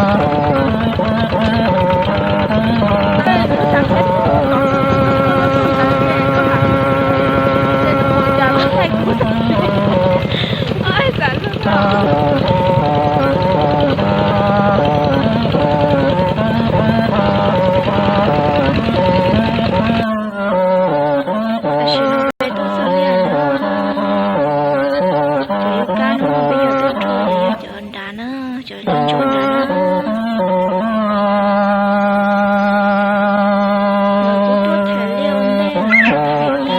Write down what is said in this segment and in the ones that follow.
Tam sim no peb tuaj txog liaj no, cov liaj kab no peb yuav tuaj rho cov nrad na, cov liaj ntsuab nrad na. Lawv kuj tuaj thaiv liaj ua ntej,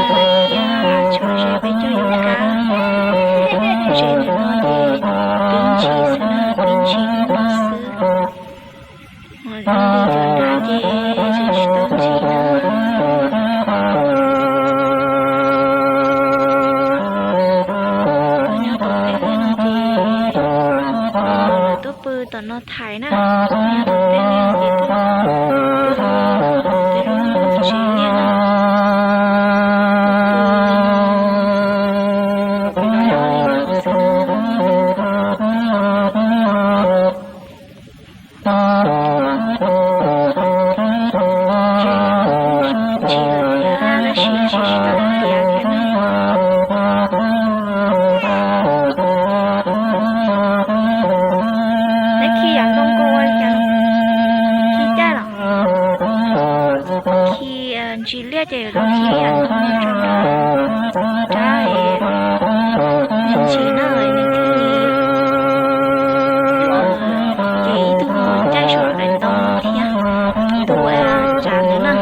thaiv tag thiab tsho ze peb cov liaj kab, ze ntawm no ces pib ntsis xwb na, pib ntsis no xwb. Li cov nrad ces tsis tau ntsis na. Tuaj nyob tom tej liaj no ces lawv tuaj pw tom no thaiv na, tuaj nyob tom tej liaj no ces tuaj pw tom tej lub tsev liaj na. Ces no yog li no xwb na. Ntsis lawm thiab tab sis tsis tau tiav thiab na. Neb khi yam zoo nkaus ua li cas? Khi caij los? Khi ntsis liaj ces lawv khi yam zoo nkaus rau nrad, rab es ntsis na, nws thiaj li, ces ib tug mus caij saum daim ntoo thiab, ib tug ua tsav ntawd na,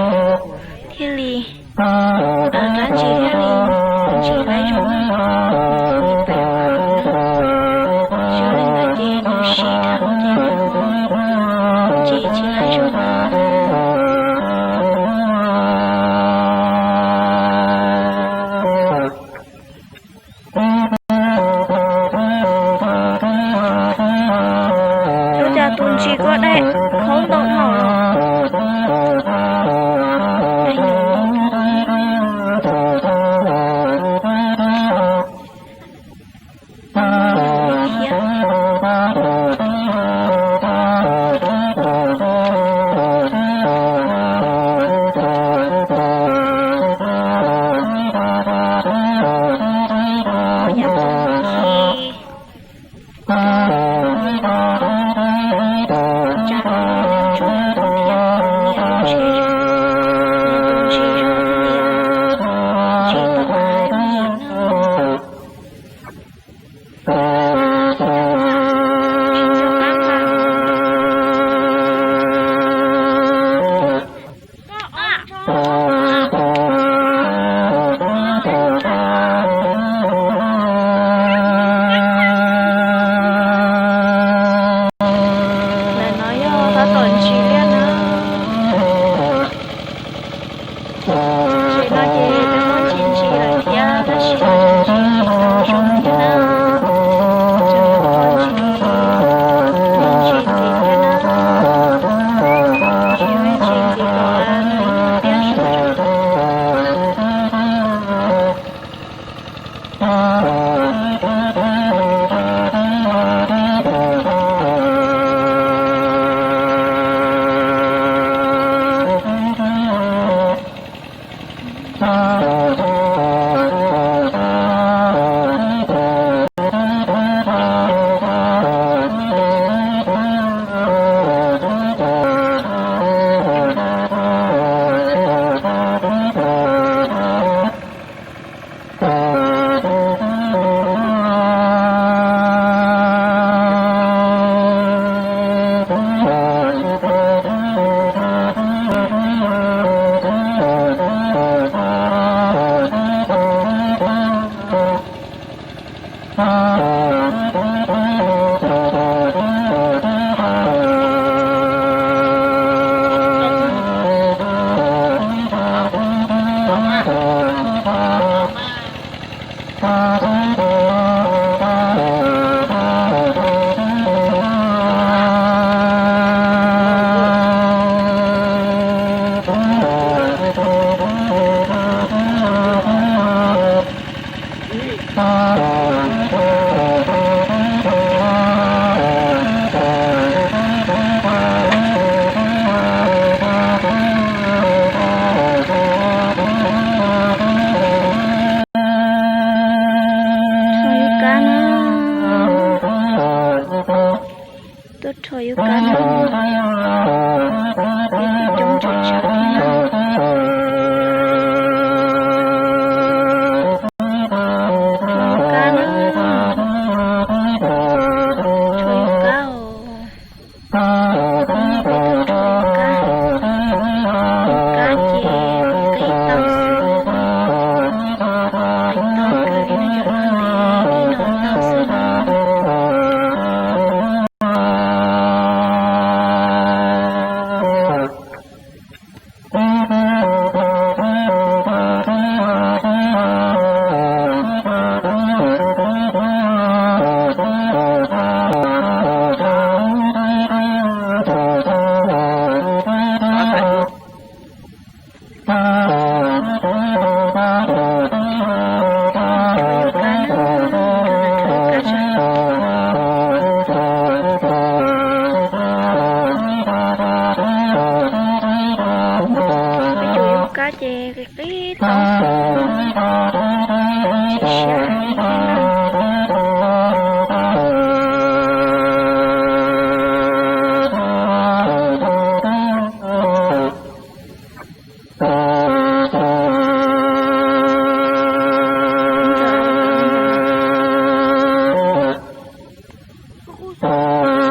thiaj li, rab ntsis thiaj li ntsis laib zoo na, thiaj li pem na. Yog li ntawd ces nws siv dhau ces nws ho ntsis tsis laib zoo na. Ua cas tus ntsis ko dai khaub ntau dhau los? Dai nyuam ntau thiab. Yam khi tsa no tsa Peb coob ntawm sab thiab na. Tshuav kab na, tshuav kab os. Peb tau tshuav kab, kab ces qev tau xwb, qev tau kawg li no cov no ntev no tau xwb. Cov yub kab ces qev tau xwb, tsis siab heev thiab na.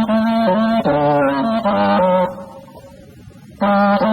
Peb tsis rau tshuav yub kab na.